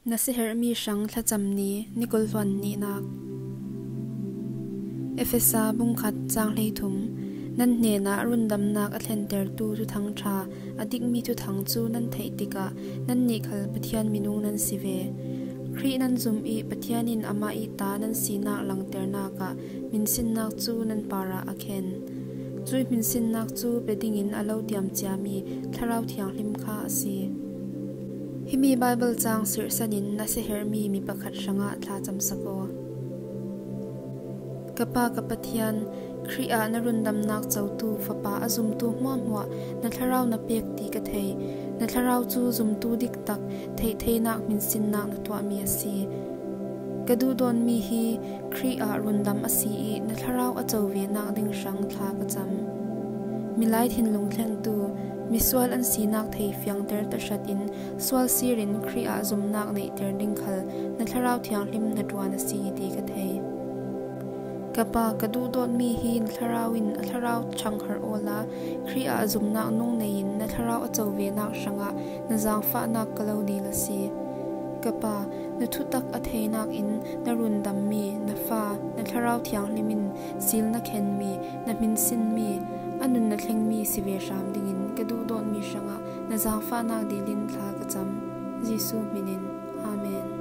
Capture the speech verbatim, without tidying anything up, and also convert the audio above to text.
Na siaherhmi hrang thlacam ni, ni kul hluan nihnak. Efesa bung khat cang hleithum. Nan hnenah rundamnak a thlentertu thuthang ṭha, a dikmi thuthang cu nan theih tikah nannih khal Pathian minung nan si ve. Khrih nan zumh ih Pathian in amah ih ta nan sinak langternak ah hminsinnak cu nan parah a khen. Cuih hminsinnak cu pe dingin a lo tiam ciami Thlarau Thianghlim kha a si. Himi Baibal cang sirhsan in na siaherhmi mi pakhat hrangah thlacamsak aw. Ka Pa, ka Pathian, Khrih ah na rundamnak cotu fapa a zumtu hmuahhmuah na thlarau na pek ti ka thei. Na thlarau cu zumtu diktak theihtheinak hminsinnak na tuahmi a si. Ka duhdawtmi hi Khrih ah rundam a si ih na thlarau a covenak ding hrang thla ka cam. Milai thinlung thlengtu, misual an sinak thei fiangter tahratin sual sirin Khrih ah zumnak neihter ding khal na Thlarau Thianghlim hnaṭuan a si ti ka thei. Ka Pa, ka duhdawtmi hi na thlarau in a thlarau ṭhanghar awla Khrih ah zumnak nung nei in na thlarau a covenak hrangah na zaangfahnak ka lo dil a si. Ka Pa, na thutak a theinak in na rundammi na fa, na Thlarau Thianghlim in sil na khenmi, na hminsinmi, a nun na thlengmi si ve hram dingin ka duhdawtmi hrangah na zaangfahnak dil in thla ka cam. Jesuh hmin in. Amen.